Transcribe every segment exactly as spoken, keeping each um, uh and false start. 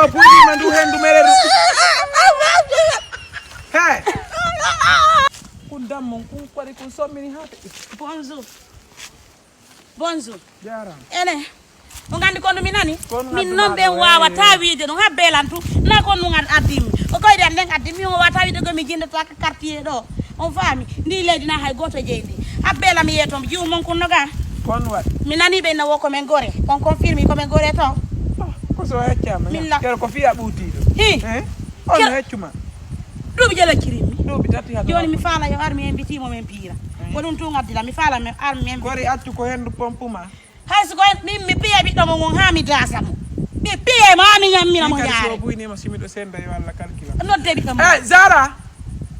Buy ma ndu hendu mere ndu. He. Kun dammon kun kori kun sommini hate. Bonjour. Bonjour. Jaaraama. Ene. On nganndi ko ɗum mi nani? Min noon ɓen waawata wiide ɗum haa beelan tu. Na ko ɗum an addimi. O koyde an nden addimi. Min o waawata wiide ko mi jinndata ka quartier ɗo. On faami? Ndi leydi na hay gooto jeydi. Haa beela mi yeeto jiwu mon kun no ga. Kon waɗi? Mi nani ɓe no wo ko men gore. Kon confirme ko men gore to. Ah, ko so heccaama. Min la. Kero ko fiya ɓuutiiɗo. Hi. Eh? On Kero- heccuma. Duuɓi jelo cirimmi. Duuɓi tati hado. Jooni mi faala yo ar mi inviti mo men piira. Eh. Ko ɗum tun addila mi faala men ar men. Kori accu ko hendu pompuma. Hay so ko min mi piya ɓiɗɗo mo ngon haa mi daasa mo. Mi piya ma mi ñammina mo ñaare. Buy ni ma simi ɗo senda yo Allah kalkila. Nodde ɓiɗɗo mo. Eh, Zara.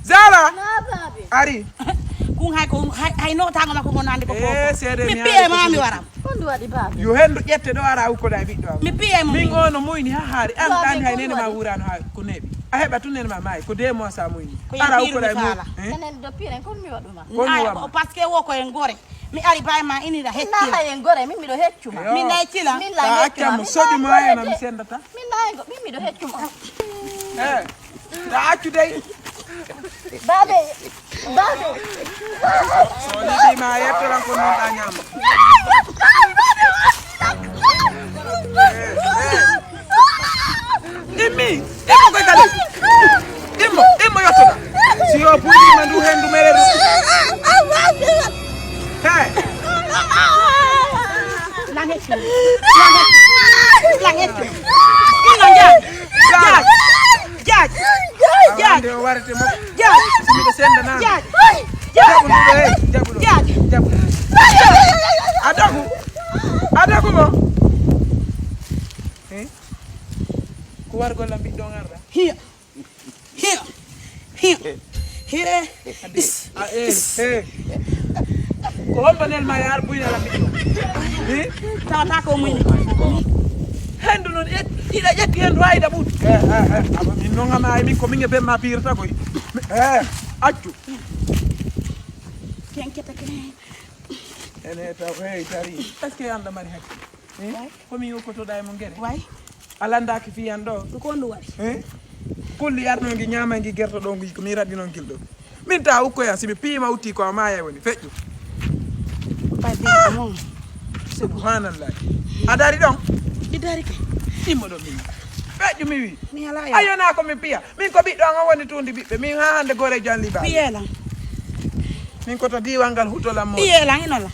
Zara. Na baabe. Ari. Kun hay ko hay hay no tango makko mon andi ko ko. Eh, seede mi piya ma mi waram. Kon waɗi baabe. Yo hendu ƴette ɗo ara ukko da ɓiɗɗo am. Mi piya mo. Min ono muyni ha haari an ɗan hay nene ma wurano ha ko neɓi. A heɓa tun nene ma maayi ko de mo sa muyni. Ara ukko da mo. Enen do piren kon mi waɗuma. Kon mi waɗuma. Parce que wo ko en gore. Mi ari bay ma inira hecci. Na hayen gore min miɗo heccuma. Min na heccila. Min la heccuma. Acca mo soju ma yana mi sendata. Min na go min miɗo heccuma. Eh. Da accu dey. Babe. Babe. So ni di ma yettoran ko non da nyama. Immi, immo koy kale. Immo, immo yottoda. Si yo buy ma ndu hendu mere ndu. Hey. Lange ci. Lange ci. Lange ci. Ino jaaj. Jaaj. Jaaj. Jaaj. Jaaj. Jaaj. Simi de senda na. Jaaj. Jaaj. Jabu ndu do hey. Jabu do. Jaaj. Jabu. Adagu. Adagu mo. Eh? Ko wargol lam ɓiɗɗo ngarɗa? Hiya. Hiya. Hiya. Hiya. Is. A, eh, is. Eh. Ko hombo nel ma yaar buyna lam ɓiɗɗo? Eh? Tawata ko muyni. Hendu non ƴet-, iɗa ƴetti hendu ha iɗa ɓuuti. Eh, eh, eh. Aba min non ama ay min ko min e ben ma pirata koy. Eh, accu. Kenketa ken. Ene taw hey dari. Est-ce que anda mari hakki? Eh? Ko mi yokkotoɗa e mo ngere? Way. A landaaki fii an ɗo? Ko honɗum waɗi? Eh? Kulli arno ngi ñaama ngi gerto ɗo ngi ko mi raɗɗi noon gilɗo. Min ta ukkoya si mi piima utti ko a maaya woni feƴƴu. Bay bi ko moom. Subhanallah. A dari ɗon? Mi dari ke. Immo ɗo min. Feƴƴu mi wi. Mi ala ya. Ayo na ko mi piya. Min ko ɓiɗɗo an o woni tundi ɓiɓɓe. Min ha hande gore jan liba. Piyelan. Min ko to diiwal ngal hutolan mo. Piyelan inola.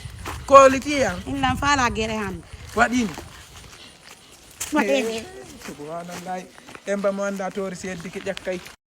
Koliti yan. Inlan fala gere hande. Waɗini. Waɗe. Eh, subhanallah. Emba mo anda tori si eddi ke ƴakkay.